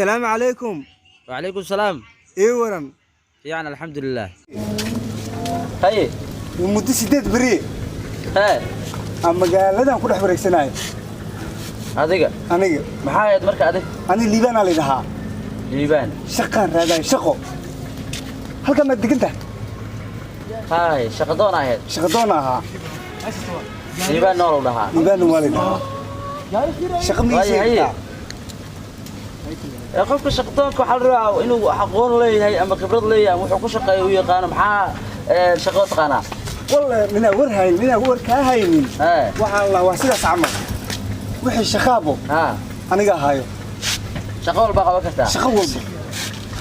Asalaamu calaykum. Wacalaykum salaam. Ii waran? Fiican, alxamdulilah. Haye. Muddo 8 beri hee aan magaaladan ku dhex wareegsanayo. Adiga? Aniga. Maxaa ahayd marka adig? Aniga Liibaanaa laydhahaa. Liibaan. Shaqaan raadayo, shaqo. Halkan maad degan tahay? Hay, shaqadoon ahayd? Shaqadoona ahaa. Liibaan noolow dhahaa. Liibaanna waa laydhahaa. Shaqa ma ii Waayo, haye. sheegtaa? Ee, qofka shaqadoonka waxaa la rabaa inuu aqoon leeyahay ama khibrad leeyahay ama wuxuu ku shaqeeya u yaqaano. Maxaa shaqo taqaanaa? Walla ninaa war haynin, ninaa war kaa haynin. Hee. Waxaa la waa sidaas camal, wixii shaqaabo aniga ahaayo. Shaqo walbaa qaban kartaa? Shaqo walba.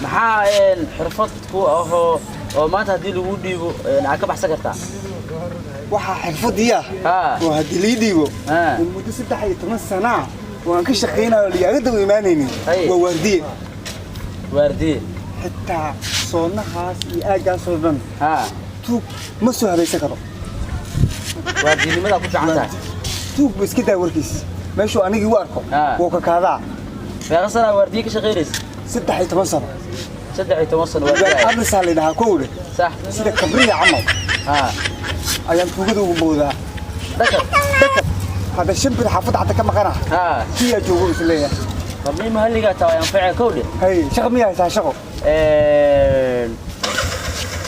Maxaa xirfad ku ahoo oo maanta haddii lagu dhiibo aad ka baxsan kartaa? Waxaa xirfadii ah oo haddii lii dhiibo oo muddo 13 sanaa oo aan ka shaqaynayo ligaaga daba imaanaynin waa waardiye. Waardiye. Xitaa soonahaas iyo aaggaas oo dhan tuug ma soo habaysan karo. Waardiyanimadaa ku fiican tahay. Tuug bu iska daa warkiis, meeshuu anigii u arko wuu kakaadaa. Meeqa sanaa waardiye ka shaqaynaysa? 13 sano. 13 sano waardiye. Abrisaa la dhahaa kowdhe. Sida kabriya camal ayaan tuugada ugu boodaa. Dhakab. Dhakab. Hadda 5 bir xaafadda xata ka maqana kiyaa joogo is leeyahay. Marnii mahalligaa taa way anfacee, kowdhe. Hay, shaqo miyaa haysaa, shaqo?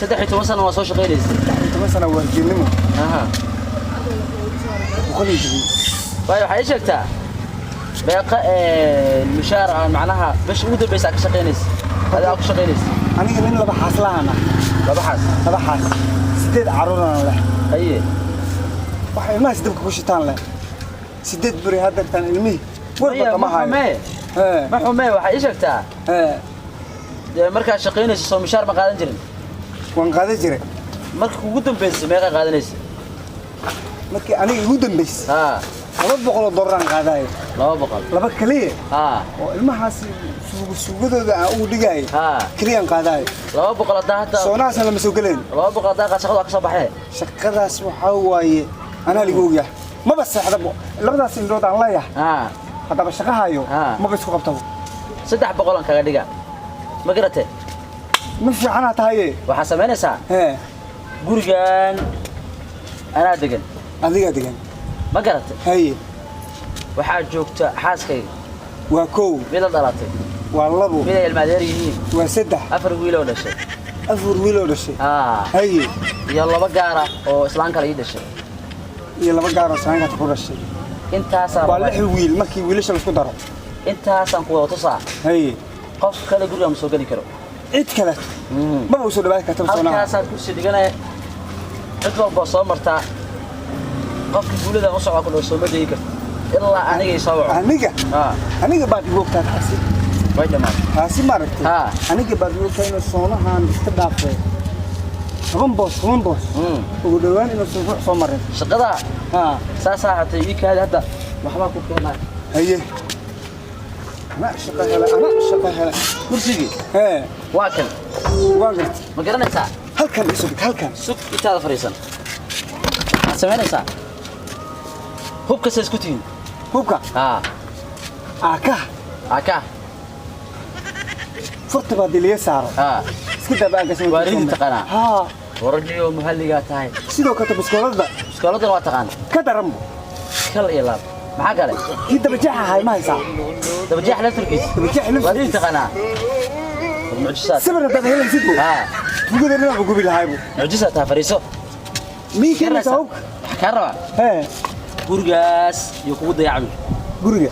13 sano waa soo shaqaynaysa. 13 sano waardiyanimo. Boqol iyo toban. Waayo, waxaa ii sheegtaa meeqa mushaar ah, macnaha bisha ugu dambaysa aad ka shaqaynaysa, adiga aad ku shaqaynaysa? Aniga nin laba xaaslahan ah. Laba xaas? Laba xaas, sideed carruurana leh. Waxa ilmahaas dabka ku shitaan leh. 8 beri haddeertaan ilmihii warba Maya, kama ma hayo. Xumee. Hee. Ma xumee, waxaa ii sheegtaa Hee. dee markaad shaqaynayso soo mushaar ma qaadan jirin? Waan qaadan jiray. Marka kugu dambaysa meeqa qaadanaysa? Markii aniga igu dambaysay $200 aan qaadayo. 200? Laba keliya oo ilmahaas suugadooda aan ugu dhigaayo keliyaan qaadaayo. 200 haddaa hadda Soonahaasna lama soo gelayn. 200 haddaa qaad, shaqada waa ka soo baxee. Shaqadaas waxaa waaye anaa ligu ogyahay, maba seexdabo labadaas indhood aan leeyahay. Haddaba shaqahayo maba isku qabtabo. 300 aan kaga dhiga, ma garate? Ma fiicanaa tahaye. Waxaa samaynaysaa hee gurigan anaa degan. Adigaa degan? Ma garate? Haye. Waxaa joogta xaaskayga. Waa kow. Mid la dhalatay. Waa labo. Mid ay ilmaadeer yihiin. Waa saddex. Afar wiiloo dhashay. Afar wiiloo dhashay. Haye. Iyo laba gaara oo islaan kale ii dhashay. Iyo laba gaaroo saankaata ku dhashay. Intaasaa Waa rabaa. lix wiil markii wiilasha laisku daro. Intaasaan ku wada tusaa. Haye. Qof kale guriga ma soo geli karo. Cid kale maba usoo dhawaadi kartaba soonaha. Halkaasaad kursi dhiganaya, cid walboo soo martaa, qofka guuladan u socda ku dhow sooma degi karto ilaa anigay soo waco. Aniga? Aniga baad igu ogtaa taasi. Way dhammaatay. Taasi maaragtay, aniga baad igu ogtaa inuu soonahan iska dhaafay 10 boos, 10 boos ugu dhawaan inuusan ruux soo marin. Shaqada saasaa hatay. Ii kaadi, hadda waxbaa ku keenaa. Haye, ana shaqo hele, ana shaqo hele. Kursigii Hee. waa kan. Waan gartay. Ma garanaysaa? Halkan isu dhig, halkan. Sug, intaada fadhiisan maxaad samaynaysaa? Hubka sa isku tihiin? Hubka? Aakaha. Aka. Furta baa diliya saaro. Iska dabaagas. Waa ridi taqaanaa? Haa. Waraniyo muhalligaa tahay. Sidoo kale biskooladda. Biskooladana waa taqaan. Ka daranbo. Kal iyo laab. Maxaa kale? Kii dabajeexa ahay ma haysaa? Dabajeex laftarkiis. Dabajeex. Waa ridi Laftarkiis. taqaanaa. Mucjisaad. Sawir haddaad helaysid bu tugada dhinaca gubi lahaybu. Mucjisaad tahay, fadhiiso. Mii keenaysaa hubka? Waxaa kaa rabaa Hee. gurigaas iyo kugu dayacmi. Guriga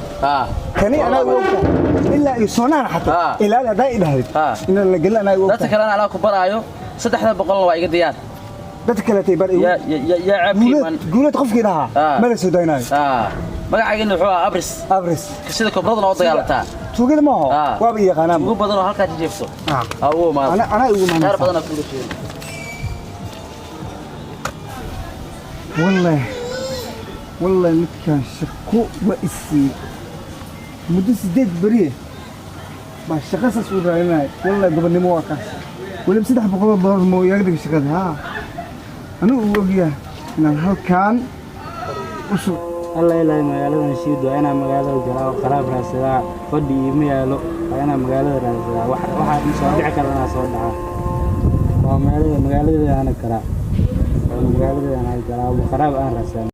kani anaa u ogtahay ilaa iyo soonahan xataa ilaali haddaa i dhahdid inaan la gelin anaa u Dadka ogtahay. kalena anaa ku baraayo. 300-na waa iga diyaar. Dadka kaletay bar. Yaa yaa yaa ceebkii man. Guuleed, guuleed qofkii dhahaa ma la soo daynayo. Magacaagina wuxuu ahaa Abris. Abris. Sida kobradana oo dagaalataa. Tuugada ma aho. Waaba i yaqaanaan. Ugu badan oo halkaa jijiifto. Ugu imaado. Anaa igu Qaar imaanaysaa. badanaa kuula jeedo. Wallahi wallahi, midkaan shaqo waa isiiyey. Muddo 8 beriye baa shaqo saas u raadinaya. Wallahi gobonnimo waa kaas. Weliba $300 moo iyaga dhiga shaqada. Haa, anigu uu ogyahay inaan halkaan u sug. Alla ilaahay, magaaladan sii doa inaan magaalada galaa oo qaraab raadsadaa. Fadhi iima yaalo. Waa inaan magaalada raadsadaa. Waxaa ii soo dhici kara inaan soo dhacaa. Waa magaalada, magaaladeeda aana karaa. Waa magaaladeeda aan karaa, qaraab aan raadsanaa.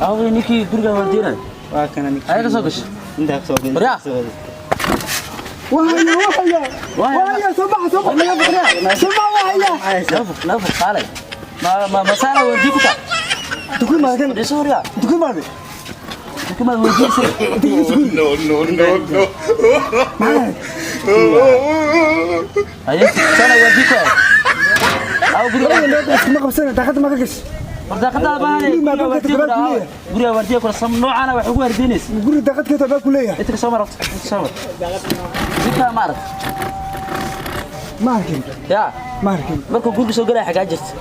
Awey, ninkii guriga waardiinay? Waa kana ninkii. Ayaga soo gashay? Intaa kasoo gashay. Waryaa. Wahaya, wahaya, wahaya, soo baxa, soo baxa, soo baxa, wahaya. Naga fog, naga fog, kaalay. Ma masaala waardii ku taa? Dukuy maadan. Dhiso waryaa. Dukuy maadan. Dukumaad weydiisay. No, no, no, no. Haye, sana waardii ku ahayd. Aw guriga. Iskuma qabsana, daaqadda ma ka gashay? War daaqadaada baahan. Guriga Guriga waardiye ku daaqadda dhahaa. Guriga waardiye ku sam noocaana wax ugu waardiinaysa. Guri daaqad keeta baa ku leeyahay. Inta ka soo mar horta, inta ka soo mar. Ninkaa ma arag. Ma arkin. Yaa. Ma arkin. Markuu guriga soo galaya xagaa jirta?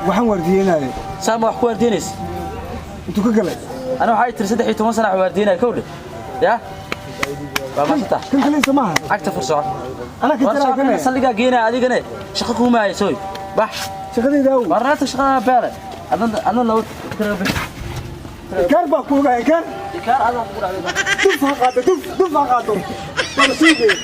Waxaan waardiyeynayay. Saa ma wax ku waardiinaysa? Intuu ka galay? Ana waxay tiri 13 sano wax waardiinaya kowdhe. Yaa? Waa maasanta. Kan kale soo maaha. Cagta fur soco. Anaa ka War jaraa soco, kana. Saldhigaa geenaya adigane. Shaqo kuuma hayso. Bax. Shaqadayda aw. War naagta shaqada beele. Adna laba tira bix. Kaar baa ku ogaa, kaar. Kaar adaa kugu dhacday. Duf ha qaado, duf, duf ha qaado. Waa la suugaya.